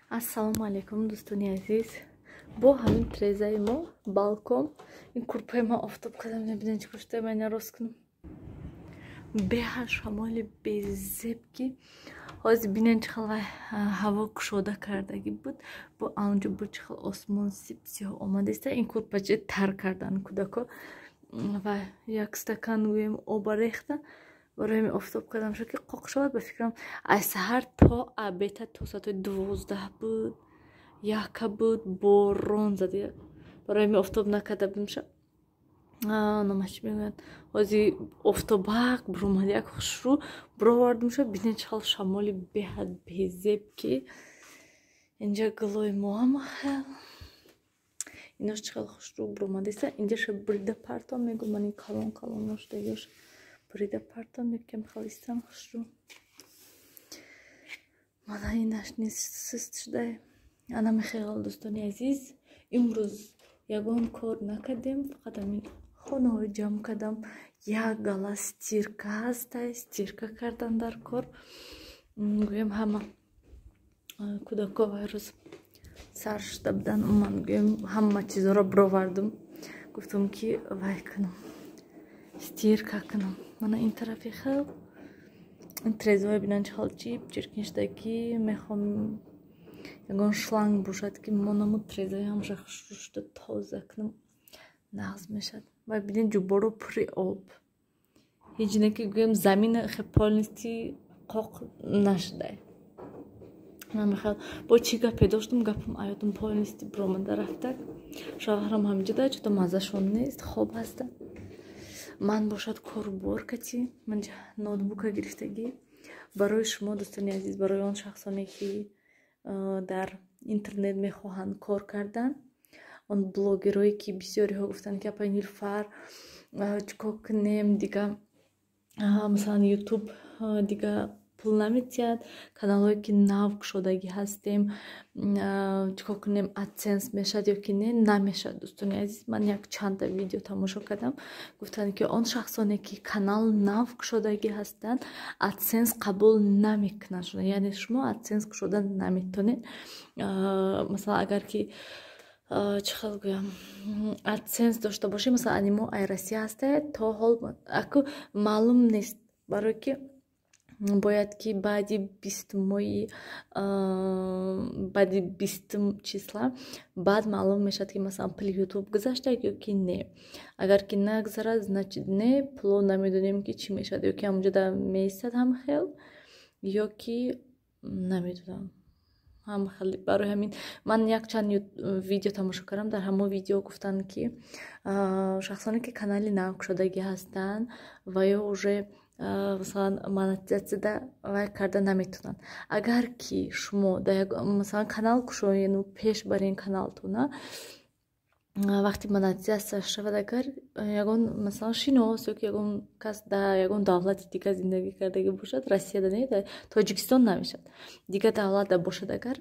Ассалому алайкум, дӯстони азиз. Бо ҳамин трезаи мо, балкон, ин курпаи ма офтоб кардам, набинед, чӣ кушта ман рост кунам. Беҳад шамоли безеб, ки ҳозир бинед, чӣ хел ҳаво кушода кардагӣ буд, бо анҷо бо чӣ хел осмон сип сиёҳ омадаиста. Ин курпача тар кардан кӯдако ва як стакан гӯем оба рехта, барои ҳамин офтоб кардам шуд, ки қоқ шавад. Ба фикрам, аз саҳар то обеда, то соати 12 буд, яка буд, борон зад. Барои ҳамин офтоб накарда будем ша. Номаш чӣ мегӯянд, ҳозир офтобак буромад, як хушрӯ буровардем ша. Бинед, чӣ хел шамоли беҳад безеб, ки инҷа гулои мо ҳама хел, инош чӣ хел хушрӯ буромадаиста. Инҷаша бурида партом мегӯ ман, ин калон калонош дагиош бурида партом, якам хел истан хушрӯ. Мана инаш низ сист шуда. Ана мехел, дӯстони азиз, имрӯз ягон кор накардем, фақат ҳамин хонаҳои ҷамъ кардам. Як гала стирка ҳастай, стирка кардан дар кор. Гӯем, ҳама кӯдако вай рӯз сар шуда будан, ман гӯем, ҳама чизоро бировардум, гуфтам, ки вай кунам, стирка кунам. Мана ин тарафи хел, ин трезои бинан, чӣ хел чип чиркин шудагӣ. Мехоҳам ягон шланг бошад, ки монаму трезои ҳамаша хушрӯ шуда тоза кунам, нағз мешад. Ва бинед, ҷуборо пури об, ҳеҷ не, ки гӯем, замина хе полностью қоқ нашудай. Намехел бо чӣ гапе доштум, гапам аёдум полностью биромада рафтак. Шавҳарам ҳамҷода, чото маззашон нест, хоб ҳаста. Ман бошад корубор кати, ман ноутбука гирифтагӣ. Барои шумо, дӯстони азиз, барои он шахсоне, ки дар интернет мехоҳанд кор кардан, он блогерое, ки бисёриҳо гуфтанд, ки апай Нилфар, чӣ кор кунем дига, масалан, Ютуб дига пул наметиҳад, каналҳое, ки нав кушодагӣ ҳастем, чӣ кор кунем, адсенс мешавад ё ки не? Намешавад, дӯстони азиз. Ман як чанда видео тамошо кардам, гуфтанд, ки он шахсоне, ки канал нав кушодагӣ ҳастанд, адсенс қабул намекунанд, яъне шумо адсенс кушода наметонед. Масалан, агар ки, чӣ хел гӯям, адсенс дошта бошед, масалан, ани мо ай Россия ҳаста, то ҳол аку маълум нест, барое ки бояд ки баъди 20 моҳи, баъди 20-ум числа баъд маълум мешавад, ки масалан, пули Ютуб гузашта ё ки не. Агар ки нагзарад, значит, не, пуло намедонем, ки чӣ мешавад, ё ки ҳамонҷода меистад ҳамхел, ё ки намедонам ҳамхел. Барои ҳамин ман якчанд видео тамошо кардам, дар ҳамон видео гуфтанд, ки шахсоне, ки канали навкушодагӣ ҳастанд ва ё уже масалан, монетизатсияда вай карда наметавонанд. Агар ки шумо масалан, канал кушоену пеш барен каналтона, вақти монетизатсия шавад, агар ягон, масалан, шинос ё ки ягон кас дар ягон давлати дигар зиндагӣ кардагӣ бошад, Россияда не, дар Тоҷикистон намешавад, дигар давлатда бошад, агар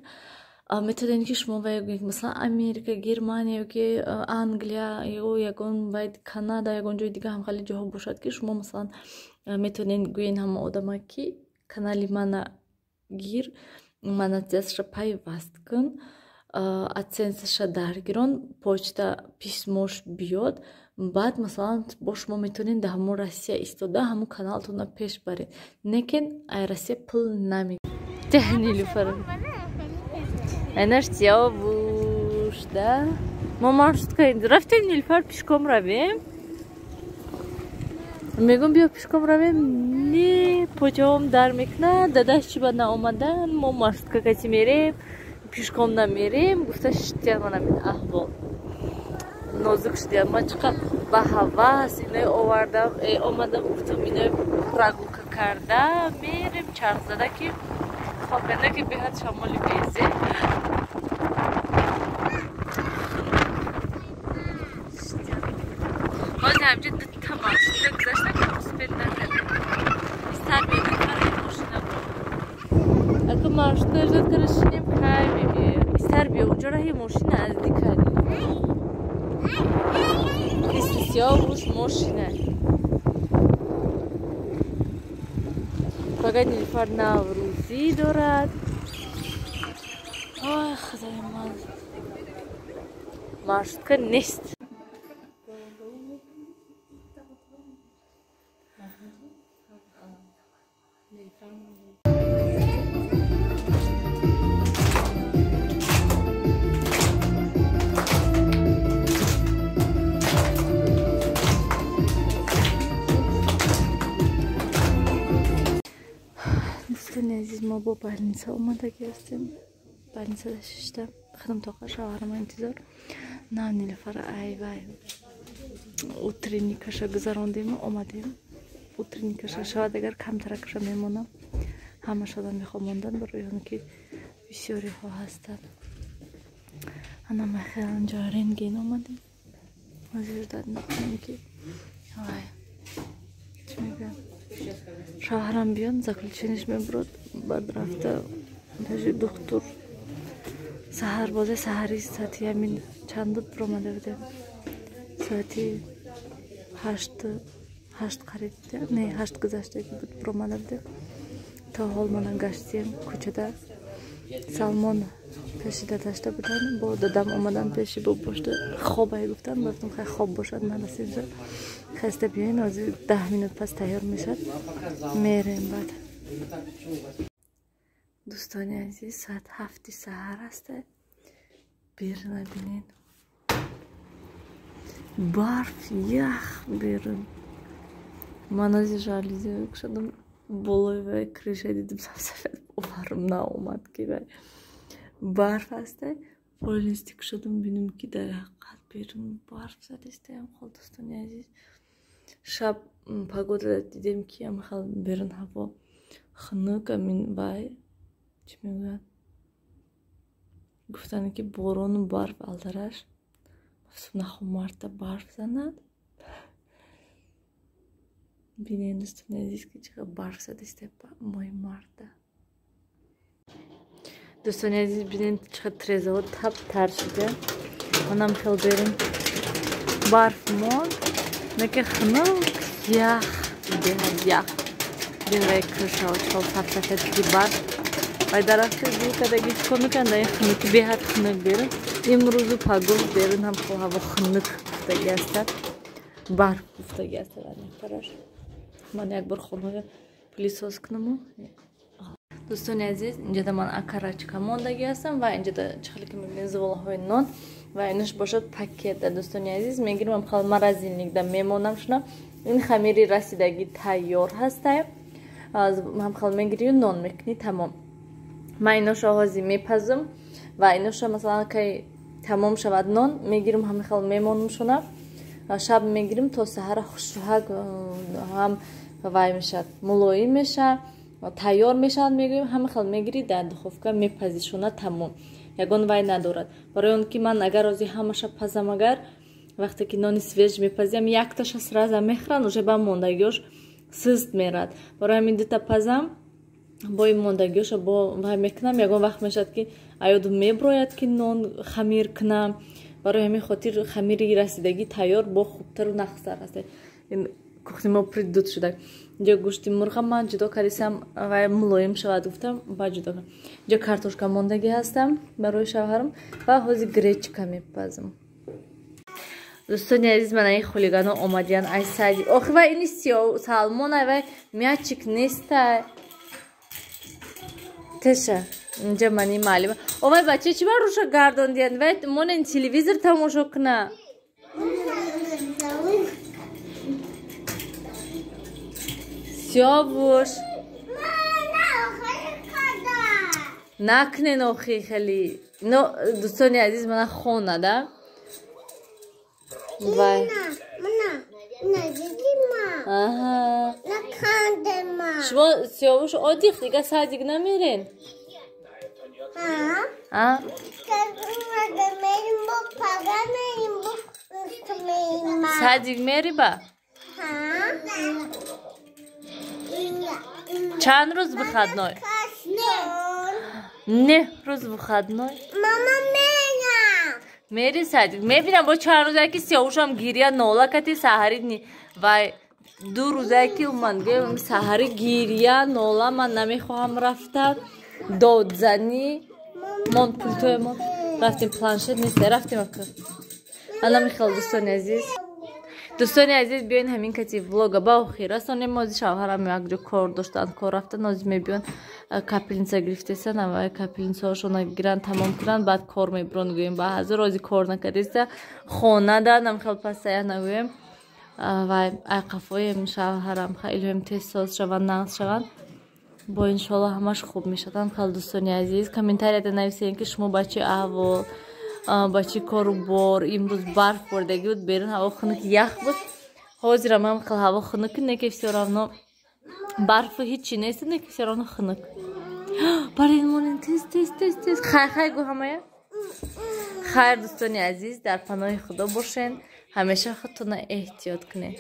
метавонед, ки шумо вай, масалан, Америка, Германия ё ки Англия ё ягон вай, Канада, ягон ҷои дига ҳамхели ҷоҳо бошад, ки шумо, масалан, метавонед гӯед ҳама одама, ки канали мана гир, монетизатсияша пайваст кун, адсенсаша даргирон, почта письмош биёд, баъд, масалан, бо шумо метавонед дар ҳамон Россия истода ҳамон каналтонро пеш баред. Лекин ай Россия пул наме. Нилуфар, айнаш сиёвуш да. Мо маршрутка рафтем, Нилуфар, пешком равем. Мегӯм, биё, пешком равем. Не, поҷаом дар мекунад, дадаш чӣ ба наомадан, мо маршрутка кати мерем, пешком намерем, гуфта шитян. Манамин аҳвол нозук шудиям. Ман чӣ қадр ба ҳавас иное овардам, омадам, гуфтам, иное прогулка карда мерем, чарх зада, ки хоканда, ки беҳад шамоли безе. Ҳозир ҳамҷа дута маршрутка гузашта, ки успеть накардем. Истар мекунад мошина, аку маршрутка ждать кара шинем, кай мебиёем. Истар биё, унҷо раҳи мошина наздик ади. Сиёвуш мошина. Фақат Нилуфар наврӯзӣ дорад. қадари ман маршрутка нест. Дӯстони азиз, мо бо больница омадаги ҳастем. Больницада шишта худам тоқа шавҳарама интизор. На Нилуфара ай вай утренникаша гузарондему омадем. Утренникаша шавад агар камтаракаша мемонам. Ҳамашона мехоҳ мондан барои он ки бисёриҳо ҳастанд. Ана махел анҷо рентген омадем. Ҳозир ждать мекунем ки вай чӣ мегӯям, шавҳарам биён, заключениш мебурад, баъд рафта пеши духтур. Саҳар бозе саҳари соати ҳамин чанд буд биромада будем, соати 8 қариб, не 8 гузаштаги буд биромада будем. То ҳол мана гаштем кӯчада. Салмон пеши дадашта будан, бо дадам омадан пеши бобошта хобай гуфтан, гуфтам хай хоб бошад нарасем ша, хаста биёен, ҳозир 10 минут пас тайёр мешад, мерем баъд. Дӯстони азиз, соат 7 саҳар аст. Берун бинед, барф ях берун. Ман ҳозир жалюзи кушодам, болои вай крыша дидам сафсафед, боварам наомад ки вай барф аст. Полностью кушодам, бинем ки дар ҳақиқат берун барф задистаям. Хол дӯстони азиз, шаб погода дидем ки ҳамхел берун ҳаво хунук, амин вай чӣ мегӯяд, гуфтанд ки борону барф алдараш. Нахо марта барф занад. Бинед дӯстони азиз ки чӣ қадр барф задиста моҳи марта. Дӯстони азиз, бинед чӣ қадр трезаҳо тап тар шуда. Манам хел берун барф монд, наки хунук ях, беҳад ях. Бинвай крышаҳо чӣ хел сафсафед ки барф вай дарахти гул кадаги чӣ кор мекунанд? Дар ин хунуки беҳад хунук берун. Имрӯзу пагоҳ берун ҳам хел ҳаво хунук гуфтаги астад, барф гуфтаги астад. Анехтараш ман як бор хонаро пылесос кунаму. Дӯстони азиз, инҷода ман окорочка мондаги ҳастам ва инҷода чӣ хеле ки мебинед зуволаҳои нон ва инаш бошад пакета. Дӯстони азиз, мегирам хел морозильникда мемонам шуна. Ин хамири расидагӣ тайёр ҳастай, ҳам хел мегирию нон мекунӣ, тамом. Ман иношо ҳозир мепазам ва иношо масалан кай тамом шавад нон мегирам, ҳам хел мемонам шуна. Шаб мегирим то саҳара хушрӯҳак ҳам вай мешавад, мулоим мешавад, тайёр мешавад. Мегӯем ҳама хел мегирӣ дар духовка мепазӣ шуна, тамом, ягон вай надорад. Барои он ки ман агар ҳозир ҳамаша пазам, агар вақте ки нони свеж мепазиам, якташа сразу мехӯранд, уже ба мондагиёш сист мерад. Барои ҳамин дута пазам, бо ин мондагиёша бо вай мекунам. Ягон вақт мешавад ки аёдум меброяд ки нон хамир кунам. Барои ҳамин хотир хамири расидагӣ тайёр бо хубтару нақстар аст. Кухни мо придуд шуда. Инҷо гӯшти мурға ман ҷудо кардисам, вай мулоим шавад гуфтам, ба ҷудо кардам. Инҷо картошка мондагӣ ҳастам барои шавҳарам ва ҳозир гречка мепазам. Дӯстони азиз, ман ин хулигано омадиян ай сади. Охи вай ини салмон ай вай мячик нестай. Теша инҷа мани маълима. О вай бача чӣ бар руша гардондиян? Вай монен телевизор тамошо куна. Сиёвуш накунен охи хеле. Но дӯстони азиз, мана хона да вай шумо Сиёвуш одих дига садик намерен? Садик мери ба? Чанд рӯз выходной? Не рӯз выходной. Мери садик. Мебинам бо чанд рӯзае ки Сиёвушам гиря нола кати саҳари вай ду рӯзае ки ман гӯям саҳари гиря нола, ман намехоҳам рафтан, додзанӣ. Мон пультоя мон. Рафтем, планшет нест, рафтем ака. Ана михел, дӯстони азиз. Дӯстони азиз, биёин, ҳамин кати влога ба охир расонем. Мози шавҳарам якҷо кор доштанд, кор рафтан, нози мебиён, капельница гирифтесан, авай капельницаҳошона гиранд, тамом кунанд, баъд кор мебурон. Гӯем, ба ҳазор ози кор накардеста, хонада намхел пасая нагӯем. Вай айқафоем шавҳарам илоҳим тез соз шаванд, нағз шаванд, бо иншоалло ҳамаш хуб мешавад. Хел, дӯстони азиз, комментарияда нависем, ки шумо ба чӣ аҳвол, ба чӣ кору бор. Имрӯз барф бордагӣ буд, берун ҳаво хунук, ях буд. Ҳозирам ҳам хел ҳаво хунук, не ки всё равно барфу ҳичи нест, не ки всё равно хунук. Барин, монен, тез, тез, тез, тез. Хай, хай гӯ ҳамая. Хайр, дӯстони азиз, дар паноҳи Худо бошен, ҳамеша худтона эҳтиёт кунед.